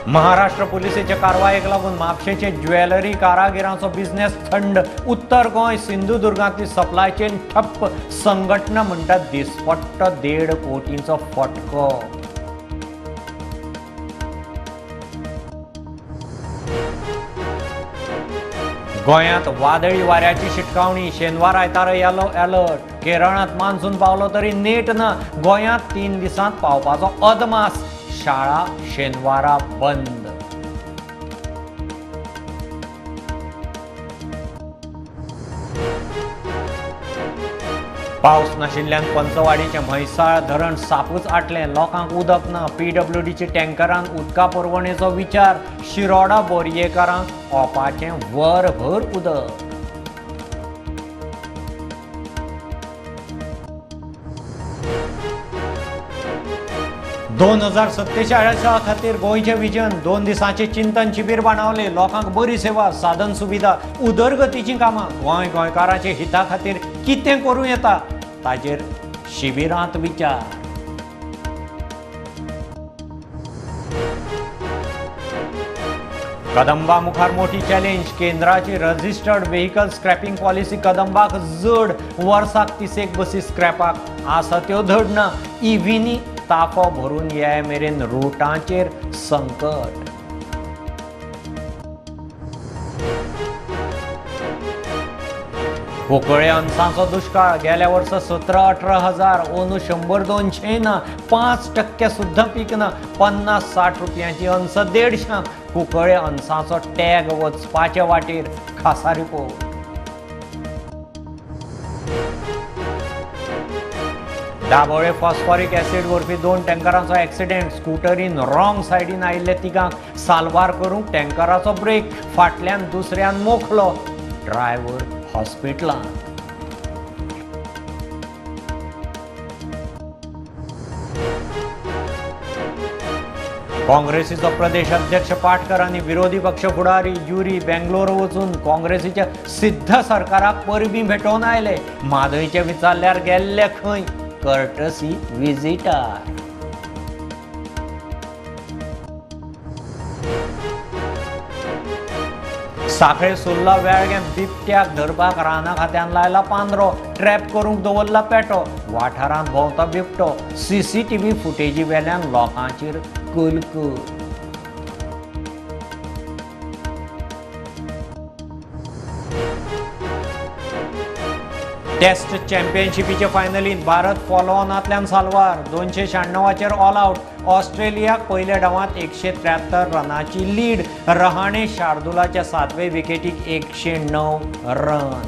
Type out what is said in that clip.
महाराष्ट्र पुलिसेचे कारवायेक लागून म्हापशेचे jewellery कारागिरांचो business थंड. उत्तर गोंय सिंधुदुर्गांतली सप्लाय चेन ठप्प. संघटना म्हणटात दिसपट्टो 1.5 कोटींचो फटको. गोंयांत वादळी वाऱ्याची शिटकावणी. शेनवार आयतारा येलो अलर्ट. केरळांत मान्सून पावलो तरी नेट ना. गोंयांत 3 दिसांत पावपाचो अदमास. शाळा शेनवारा बंद. पावस नाशिल्ल्यान पंचवाडीचें म्हैसाळ धरण सापूच आटलें. लोकांक उदक ना. पीडब्ल्यूडीची टँकरान उदका पुरवणेचो विचार. शिरोडा बोरयेकारांक ओपाचें वरभर उदक. 2047 खातीर गोंयचें विजन. 2 दिसांचें चिंतन शिबीर बाणावले. लोकांक बरी सेवा, साधन सुविधा, उदरगतीचीं कामां, गोंय गोंयकारांच्या हिता खातीर कितें करूं येता ताजेर शिबिरांत विचार. कदंबा मुखार मोठी चॅलेंज. केंद्राची रजिस्टर्ड व्हेकल स्क्रॅपिंग पॉलिसी कदंबाक जड. वर्साक 30 बसी स्क्रॅपाक आसा त्यो धड ना. इव्हींनी ताफो भरून ये मेरेन रुटांचेर संकट. कोकळे अनसांचो दुश्काळ. गेल्या वर्सा 17-18 हजार, अंदू 100-200 ना. 5% सुद्दां पीक ना. 50-60 रुपयांची अनसां 150. कुंकळे अनसांचो टॅग वचपाचे वाटेर. खासा रिपोर्ट. दाबोळे फॉस्फॉरीक ॲसिड व्हरपी 2 टँकरांचो ॲक्सिडेंट. स्कुटरीन रॉंग सायडीन आयिल्ले तिगांक साल्वार करूंक टँकराचो ब्रेक. फाटल्यान दुसऱ्यान मोखलो. ड्रायव्हर हॉस्पिटलांत. काँग्रेसीचो प्रदेश अध्यक्ष पाटकर आनी विरोधी पक्ष फुडारी युरी बेंगलोर वचून काँग्रेसीच्या सिद्ध सरकाराक परबीं भेटोवन आयले. म्हादयचें विचारल्यार गेल्ले खंय कर्टसी विजिटार. साखळे सुर्ला वेळगें बिबट्याक धरपाक राना खात्यान लायला पांदरो. ट्रॅप करूंक दवरला पेटो. वाठारांत भोंवता बिबटो. सीसीटीव्ही फुटेजी वेल्यान लोकांचेर कलकल. टेस्ट चॅम्पियनशिपीचे फायनलींत भारत फॉलोऑनांतल्यान साल्वार. 296 ऑल आउट. ऑस्ट्रेलियाक पयल्या डावांत 173 रनाची लीड. रहाणे शार्दुलाच्या 7वे विकेटीक 109 रन.